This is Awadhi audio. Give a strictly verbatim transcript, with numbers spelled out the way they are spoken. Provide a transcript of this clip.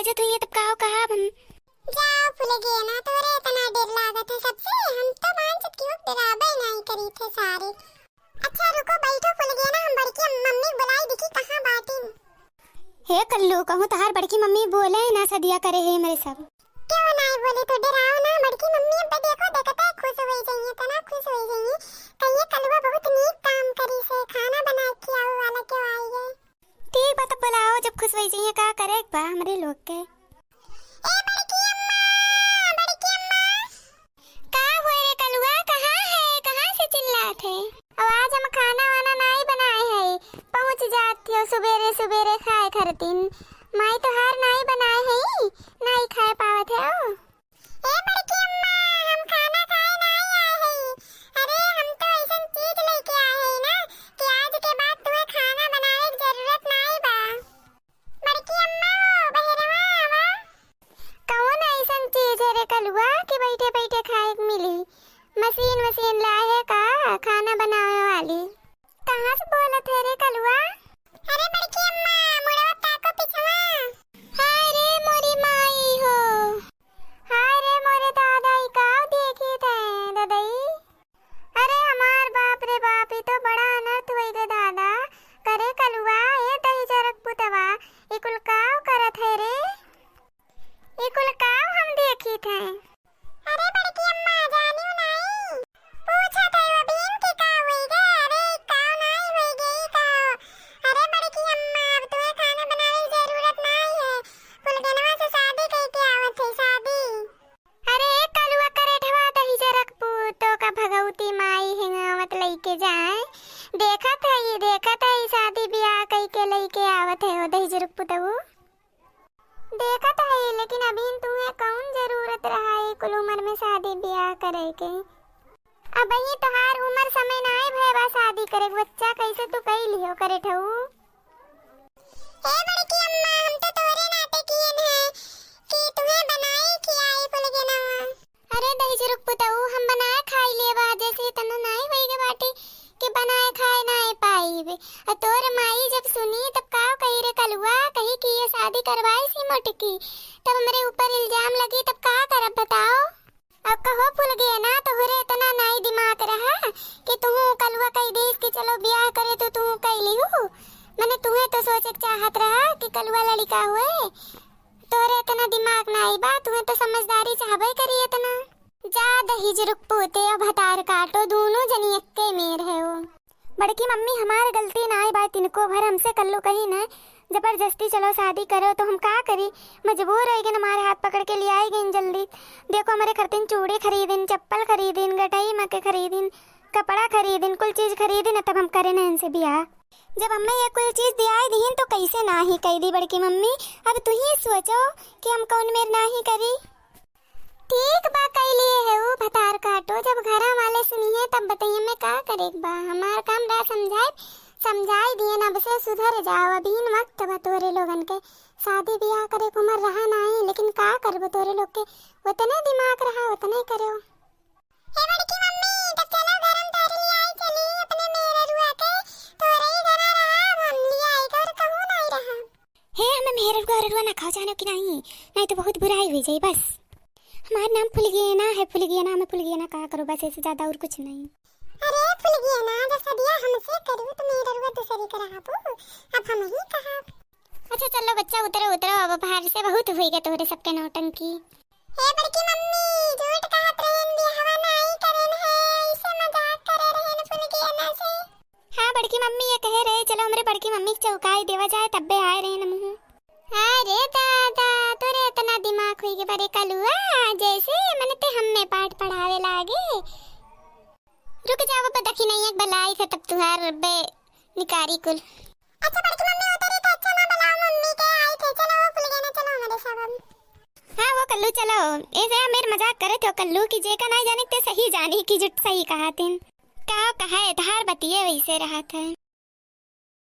जब तू ये तब का हो कहा हम। जाओ फुलगेना, तोरे इतना डर लागत है सबसे, हम तो बांझ की डराबे नहीं करी थे सारे। अच्छा रुको, बैठो फुलगेना, हम बड़की मम्मी बुलाई देखी कहाँ बाटिन। हे कल्लू, कहूँ तहार बड़की मम्मी बोले ना सदिया करे है मेरे सब। क्यों नहीं बोले तो डराओ ना, बड़की मम्मी अब देखो देखते खुश हो जाइए, इतना खुश हो जाइए, कहिए कलुआ बहुत नीक काम करी से, खाना बना के आओ वाला क्यों आई है। ठीक बा, तब बुलाओ, जब खुश हो जाइए, का करे एक बा हमरे लोग के। ए बड़की अम्मा, बड़की अम्मा। का हुए रे कलुआ, कहाँ है, कहाँ से चिल्लात है? अब आज हम खाना वाना नाई बनाए है, पहुँच जात हो सुबेरे सुबेरे खाए खरतीन। माई तोहार नाई बनाए है, नाई खाए पावत है। ओ ए बड़की अम्मा, हम खाना खाए नाई आए है। अरे हम तो ऐसन चीज लेके आए है ना कि आज के बाद तुम्हें खाना बनावे की जरूरत नाई बा। बड़की अम्मा, ओ बहरवा आवा। कौन ऐसन चीज है रे कलुआ कि बैठे बैठे खाए के मिली? मशीन वशीन लाए है का खाना बनावे वाली? कहाँ से बोलत है रे कलुआ? अरे बड़की अम्मा, मुड़वा ताको पिछवा। हाय रे मोरी माई हो। हाय रे मोरे दादा, ई काव देखी थे ददई? अरे हमार बाप रे बाप, ई तो बड़ा अनर्थ होई गे दादा। करे कलुआ, ए दही जरक पुतवा, ई कुल काव करत है रे? ई कुल काव हम देखी थे? अरे बड़की अम्मा, जानियो नाई? पूछत है वो बीन के का होई गे? अरे काव नाई होई गे, ई काव? अरे बड़की अम्मा, अब तुम्हें खाना बनावे की जरूरत नाई है। फुलगेनवा से शादी कई के आवत है, शादी। अरे ए कलुआ करेठवा दही जरक पूतो का भगवती माई हिंगावत लइके जाए। देखत है, ई देखत है, ई शादी बियाह कई के लइके आवत है ओ दही जरक पुतऊ। देखत है, लेकिन अभी तुहे कौन जरूरत रहा ई कुल उम्र में शादी बियाह करे के? अबही तोहार उम्र समय नाई भय बा शादी करे के, बच्चा कैसे तू कई लिहो करेठऊ? ए बड़की अम्मा, हम तो तोरे नाते कियन है कि तुम्हें बनाई खियाई फुलगेनवा। अरे दही जुरुक पुतऊ, हम बनाए खाई लेबा, जैसे इतना नाई होई गे बाटे कि बनाए खाए नाई पाइब। आ तोर माई जब सुनी तब का कही रे कलुआ, कही कि ये शादी करवाई सी मोटकी, तब हमरे ऊपर इल्जाम लगी, तब का करब बताओ? अब कहो फुलगेना, तोहरे इतना नाई दिमाग रहा कि तुहू कलुआ कही दीस कि चलो बियाह करे तो तुहू कही लिहू। मने तुहे तो सोचे के चाहत रहा कि कलुआ लड़िका हुए, तोहरे इतना दिमाग नाई बा, तुहे तो समझदारी चाहबे करी इतना। जा दही जुरुक पूते, अब भतार काटो, दूनो जनी एक्के मेर है वो। बड़की मम्मी, हमार गलती नाई बा, तिनको भर हमसे कल्लू कही न, जबरदस्ती चलो शादी करो, तो हम का करी? मजबूर होई गइन, हमारे हाथ पकड़ के लियाई गइन जल्दी। देखो, हमरे खरतिन चूड़ी खरीदिन, चप्पल खरीदिन, गटई मके खरीदिन, कपड़ा खरीदिन, कुल चीज खरीदिन, तब हम करे न इनसे बियाह। जब हमें ये कुल चीज दियाई दिहिन, तो कैसे नाही कई दी बड़की मम्मी? अब तू ही सोचो कि हम कौन मेर नाही करी। ठीक बा, कई लिए है ऊ भतार काटो, जब घरा वाले सुनिहे तब बताइए मैं का करे के बा। हमार काम रहा समझाए, समझाई दिए ना, अब से सुधर जाओ, अभी इन वक्त बा तोरे लोगन के शादी बियाह करे के उम्र रहा नाही, लेकिन का करबो तोरे लोग के, उतने दिमाग रहा उतने करो। ए बड़की मम्मी, तब चलो गरम तारी ले आई चली अपने मेहररुआ के, तोरे ही घरा रहा, हम ले आई घर कहूँ नाही रहा। हे, हमें मेहररुआ हररुआ ना खाओ जानो कि नाही, नाही तो बहुत बुराई हुई जाई बस। हमार नाम फुलगेना है, फुलगेना, हमें फुलगेना कहा करो बस, ऐसे ज्यादा और कुछ नहीं। अरे फुलगेना, जब सदिया हमसे करू तो मेहररुआ दूसरी के रहबू, अब हम ही कहा। अच्छा चलो बच्चा उतरो, उतरो, अब बाहर से बहुत हुई गए तोहरे सबके नौटंकी। हे बड़की मम्मी, झूठ कहत रहेन, बियाहवा नाही करेन है, ऐसे मजाक करे रहेन फुलगेना से। हाँ बड़की मम्मी, ये कहे रहे, चलो हमरे बड़की मम्मी के चौकाई देवा जाए, तब्बे आए रहे न मुँह। अरे दादा, तोरे इतना दिमाग हुई के बरे कलुआ, जैसे मन ते हम्मे पाठ पढ़ावे लागे। रुक जाओ, अब देखी नहीं एक भलाई से तब तुहार बे निकारी कुल। अच्छा बड़की मम्मी, उतरी तो अच्छा ना बुलाओ मम्मी के, आई थे, चलो वो फुलगेना, चलो हमारे साथ अब। हाँ वो कल्लू चलो, ऐसे मेर मजाक करे थे कल्लू की जेका नहीं जाने ते सही जानी की जुट सही कहा तीन। का कहा है, धार बतिये वैसे रहा था।